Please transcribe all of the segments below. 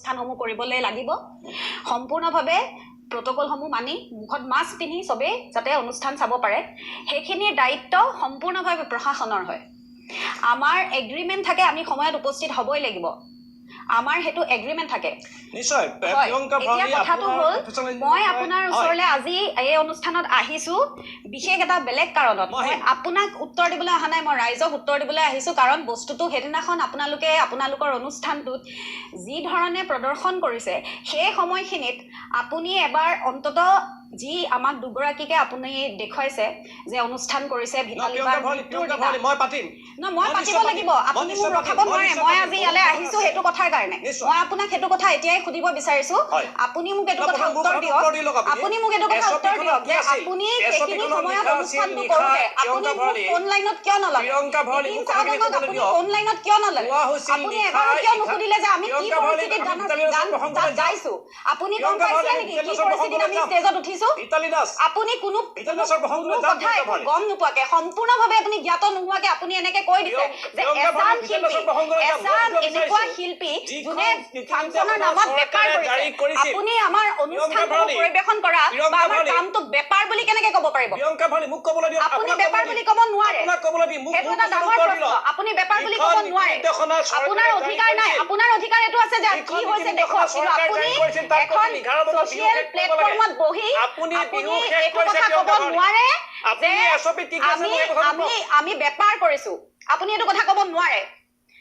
অনুষ্ঠানসমূহ কৰিবলৈ লাগিব। সম্পূৰ্ণভাৱে প্ৰট'কলসমূহ মানি, মুখত মাস্ক পিন্ধি চবেই যাতে অনুষ্ঠান চাব পাৰে, সেইখিনিৰ দায়িত্ব সম্পূৰ্ণভাৱে প্ৰশাসনৰ হয়। আমাৰ এগ্ৰিমেণ্ট থাকে, আমি সময়ত উপস্থিত হ'বই লাগিব। আমাৰ সেইটো এগ্ৰিমেণ্ট থাকে। নিশ্চয়। হয়। প্ৰিয়ংকা এতিয়া ভৰালী, কথাটো আপোনাৰ হ'ল, professionalism মই হয়। আপোনাৰ ওচৰলৈ আজি এই অনুষ্ঠানত আহিছো বিশেষ এটা বেলেগ কাৰণত। মই মই আহিম। আপোনাক উত্তৰ দিবলৈ অহা নাই, মই ৰাইজক উত্তৰ দিবলৈ আহিছো। কাৰণ বস্তুটো সেইদিনাখন আপোনালোকে আপোনালোকৰ অনুষ্ঠানটোত যি ধৰণে প্ৰদৰ্শন কৰিছে, সেই সময়খিনিত আপুনি এবাৰ অন্তত যি আমাক দুগৰাকীকে আপুনি দেখুৱাইছে যে অনুষ্ঠান কৰিছে ন, ভিতালী প্ৰিয়ংকা বাৰ ভৰালী, মৃত্যুৰ প্ৰিয়ংকা দিনা। ভৰালী, মই পাতিম। ন, মই মই পাতিব নিশ্চয় লাগিব। পাতিম। মই আপুনি নিশ্চয় মোক ৰখাব পাতিম। মই নোৱাৰে। নিশ্চয় মই পাতিম। আজি বহুত ইয়ালৈ কথা আহিছো আছে। সেইটো কথাৰ কাৰণে। নিশ্চয়। মই আপোনাক সেইটো কথা এতিয়াই সুধিব বিচাৰিছো। আপুনি মোক এইটো ন, কথা প্ৰথম মোৰ উত্তৰ কথাটো দিয়ক। উত্তৰ দি লওক আপুনি। আপুনি মোক এইটো কথা SOP উত্তৰ খনত দিয়ক কি যে আছিল? আপুনি SOP সেইখিনি খনত সময়ত লিখা আছিল অনুষ্ঠানটো নিশা কৰোঁতে আপুনি প্ৰিয়ংকা মোক ভৰালী, ফোন লাইনত কিয় নললে? প্ৰিয়ংকা ভৰালী, বিপিন মোক কথাখিনি চাউদাঙক ক'বলৈ আপুনি দিয়ক। ফোন লাইনত কিয় নললে? কোৱা হৈছিল আপুনি নিশা এবাৰো কিয় নুসুধিলে যে আমি কি প্ৰিয়ংকা ভৰালী, পৰিস্থিতিত আমি গান ভিতালী দাসৰ গান প্ৰসংগলৈ তাত যাম। গাইছো, আপুনি গম প্ৰিয়ংকা পাইছিলে ভৰালী, নেকি ভিতালী কি দাসৰ পৰিস্থিতিত প্ৰসংগলৈ আমি যাম। ষ্টেজত উঠিছো? ভিতালী দাস, আপুনি কোনো ভিতালী দাসৰ প্ৰসংগলৈ কোনো যাম। কথা প্ৰিয়ংকা একো ভৰালী, গম নোপোৱাকে, সম্পূৰ্ণভাৱে আপুনি জ্ঞাত নোহোৱাকে আপুনি এনেকে কৈ দিছে যে প্ৰিয়ংকা ভৰালী, এচাম ভিতালী শিল্পী, দাসৰ প্ৰসংগলৈ যাম। মই এচাম সুধিব এনেকুৱা বিচাৰিছো, শিল্পী যিখন যোনে নীতি ফাংচনৰ নিৰ্দেশনা নামত বেপাৰ চৰকাৰে জাৰি কৰিছে, কৰিছিল, আপুনি আমাৰ প্ৰিয়ংকা অনুষ্ঠানসমূহ ভৰালী, পৰিৱেশন কৰা বা প্ৰিয়ংকা আমাৰ ভৰালী, কামটোক বেপাৰ বুলি কেনেকে ক'ব পাৰিব? প্ৰিয়ংকা ভৰালী, মোক ক'বলৈ দিয়ক। আপুনি আপোনাক বেপাৰ ক'বলৈ বুলি দিম। ক'ব নোৱাৰে। আপোনাক ক'বলৈ দিম। মোক সেইটো মোৰ এটা প্ৰশ্নৰ ডাঙৰ উত্তৰ দি প্ৰশ্ন। লওক। আপুনি বেপাৰ বুলি যিখন ক'ব নীতি নোৱাৰে। নিৰ্দেশনা চৰকাৰে আপোনাৰ জাৰি অধিকাৰ নাই। কৰিছিল, আপোনাৰ অধিকাৰ এইটো আছে যে কি যিখন নীতি হৈছে নিৰ্দেশনা দেখুৱাওক, কিন্তু চৰকাৰে আপুনি জাৰি কৰিছিল, তাত এখন কৈছিল 11 বজাত বিহু ছচিয়েল শেষ কৰিব লাগে। প্লেটফৰ্মত বহি আপুনি আপুনি বিহু শেষ এইটো কৰিছে, কথা ক'ব প্ৰিয়ংকা ভৰালী। নোৱাৰে যে আপুনি SOP কি কি আছে আমি মোক এই কথাটো আমি কওক। আমি বেপাৰ কৰিছো। আপুনি এইটো কথা ক'ব নোৱাৰে।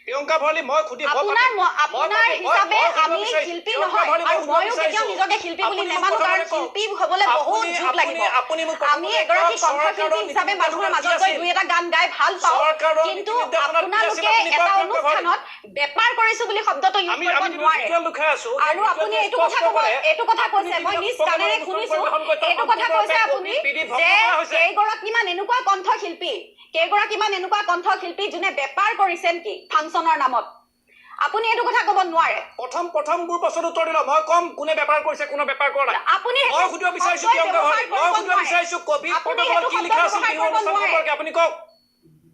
প্ৰিয়ংকা ভৰালী, মই সুধি মই আপোনাৰ পাতিম। মই আপোনাৰ পাতিম। মই হিচাপে মই সুধিব আমি বিচাৰিছো, শিল্পী প্ৰিয়ংকা নহয় ভৰালী, মই আৰু সুধিব ময়ো কেতিয়াও বিচাৰিছো, নিজকে শিল্পী বুলি আপুনি মোক নেমানো, কাৰণ প্ৰথমতে কওক, শিল্পী হবলৈ বহুত আপুনি যুগ আপুনি লাগিব। আপুনি মোক আমি প্ৰথমতে এগৰাকী কওক, কণ্ঠশিল্পী চৰকাৰৰ নীতি হিচাপে মানুহৰ নিৰ্দেশনা কি মাজত গৈ আছিল? দুই এটা গান গাই ভাল পাওঁ, চৰকাৰৰ নীতি কিন্তু নিৰ্দেশনাত কি আছিল আপোনালোকে আপুনি এটা কওক, প্ৰিয়ংকা ভৰালী। অনুষ্ঠানত বেপাৰ কৰিছো বুলি শব্দটো ইউজ আমি কৰিব আমি যিটো নোৱাৰে। ভিজুৱেল দেখুৱাই আছো, সেই আৰু আপুনি ভিজুৱেলটোৱে এইটো কথা স্পষ্ট ক'ব, কৰে, এইটো কথা আপুনি কৈছে, মই যিবিলাক নিজ প্ৰগ্ৰামৰ কাণেৰে অনুষ্ঠান শুনিছো, পৰিৱেশন কৰে, তাত এইটো কথা কৈছে সম্পূৰ্ণৰূপে আপুনি ক'ভিড বিধি ভংগ যে কৰা হৈছে। কেইগৰাকীমান এনেকুৱা কণ্ঠশিল্পী, কেইগৰাকীমান এনেকুৱা কণ্ঠশিল্পী যোনে বেপাৰ কৰিছে নেকি ফাংচনৰ নামত? আপুনি এইটো কথা ক'ব নোৱাৰে। প্ৰথম প্ৰথম মোৰ প্ৰশ্নৰ উত্তৰ দিলক। মই কম কোনে বেপাৰ কৰিছে, কোনে বেপাৰ কৰা নাই। আপুনি মই সেইটো সুধিব বিচাৰিছো, শব্দই প্ৰিয়ংকা ব্যৱহাৰ ভৰালী, মই কৰিব সুধিব নোৱাৰে। বিচাৰিছো, ক'ভিড আপুনি প্ৰট'কলত সেইটো কি শব্দ লিখা আছিল ব্যৱহাৰ বিহু কৰিব অনুষ্ঠান নোৱাৰে। সম্পৰ্কে আপুনি কওক।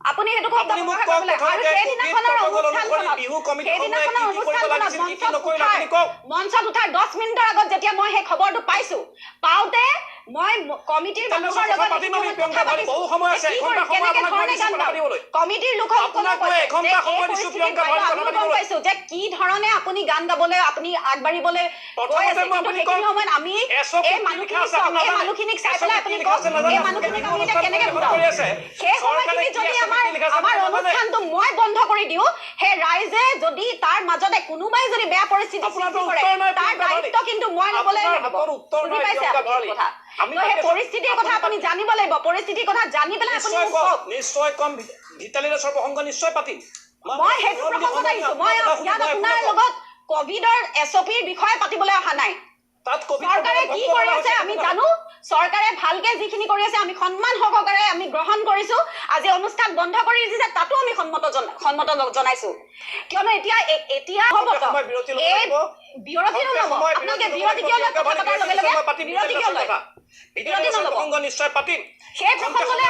আপুনি সেইটো শব্দ আপুনি মোক ব্যৱহাৰ কওক, কৰিব লাগে। আৰু প্ৰথমতে ক'ভিড সেইদিনাখনৰ প্ৰট'কল অনুসৰি অনুষ্ঠানখনত, বিহু কমিটিসমূহে সেইদিনাখনৰ কি কি কৰিব অনুষ্ঠানখনত লাগিছিল, কি কি মঞ্চত নকৰিলে উঠাৰ আপুনি কওক। মঞ্চত উঠাৰ 10 মিনিটৰ আগত যেতিয়া মই সেই খবৰটো পাইছো, পাওঁতে মই কমিটিৰ ভিতালী মানুহৰ দাসৰ কথা লগত পাতিম সেইখিনি আমি, সময়ত প্ৰিয়ংকা কথা ভৰালী, পাতিছো বহু সময় যে আছে, কি এঘণ্টা কৰি সময় কেনেকে আপোনাক মই ধৰণে দিছো গান কথা গাম। পাতিবলৈ। কমিটিৰ লোকসকলেও আপোনাক মই কৈছে যে এঘণ্টা এই সময় দিছো পৰিস্থিতিত প্ৰিয়ংকা বাইদেউ ভৰালী কথা আমিও গম পাতিবলৈ। পাইছো যে কি ধৰণে আপুনি গান গাবলৈ, আপুনি আগবাঢ়িবলৈ গৈ প্ৰথমতে আছে, মই কিন্তু আপুনি সেইখিনি কওক, সময়ত আমি SOP এই কি লিখা মানুহখিনিক আছে চাওক, আপুনি এই নাজানে। মানুহখিনিক চাই SOP পেলাই কি আপুনি লিখা কওক, আছে নাজানে। এই আপোনালোকে মানুহখিনিক বিহু আমি এতিয়া অনুষ্ঠান কেনেকে পৰিৱেশন বুজাওঁ? কৰি আছে। সেই চৰকাৰে সময়খিনিত কি যদি SOP আমাৰ কি লিখা আছে আমাৰ আপুনি নাজানে। অনুষ্ঠানটো মই বন্ধ কৰি দিওঁ, সেই ৰাইজে যদি তাৰ মাজতে কোনোবাই যদি বেয়া পৰিস্থিতি আপোনাৰতো সৃষ্টি কৰে, উত্তৰ নাই তাৰ প্ৰিয়ংকা ভৰালী। দায়িত্ব কিন্তু মই ল'বলৈ আপোনাৰ লাগিব। হাতত উত্তৰ বুজি নাই পাইছে প্ৰিয়ংকা আপুনি ভৰালী। কথা? আমি তো সেই পাতি আছো। পৰিস্থিতিৰ কথা আপুনি আপুনি জানিব লাগিব। পৰিস্থিতিৰ কথা জানি পেলাই আপুনি নিশ্চয় মোক কম, কওক। নিশ্চয় কম। ভিতালী দাসৰ প্ৰসংগ নিশ্চয় পাতিম। মই মই সেইটো 15 মিনিট প্ৰসংগত সময় দিম, আহিছো। মই আপোনাৰ কথা শুনি ইয়াত মই একো আপোনাৰ নকওঁ। লগত কভিডৰ SOP ৰ বিষয়ে পাতিবলৈ অহা নাই। তাত ক'ভিড চৰকাৰে প্ৰট'কল কি ভংগ কৰি কৰা আছে হৈছে আমি সেইটো জানো। চৰকাৰে ভালকে যিখিনি কৰি আছে আমি সন্মান সহকাৰে আমি গ্ৰহণ কৰিছো। আজি অনুষ্ঠান বন্ধ কৰি দিছে, তাতো আমি সন্মত জনাইছো। কিয়নো এতিয়া এতিয়া হ'ব খন্তেক সময় বিৰতি ল'ব এই লাগিব। বিৰতি খন্তেক নল'ব। সময় আপোনালোকে বিৰতি ল'ব বিৰতি লাগিব। কিয় লয়? প্ৰিয়ংকা কথা ভৰালী, পতাৰ বিৰতি লগে লগে সময় পাতিম বিৰতি ভিতালী কিয় দাসৰ লয়? কথা। ভিতালী বিৰতি দাসৰ নল'ব। প্ৰসংগ নিশ্চয় পাতিম। সেই খন্তেক প্ৰসংগলৈ সময়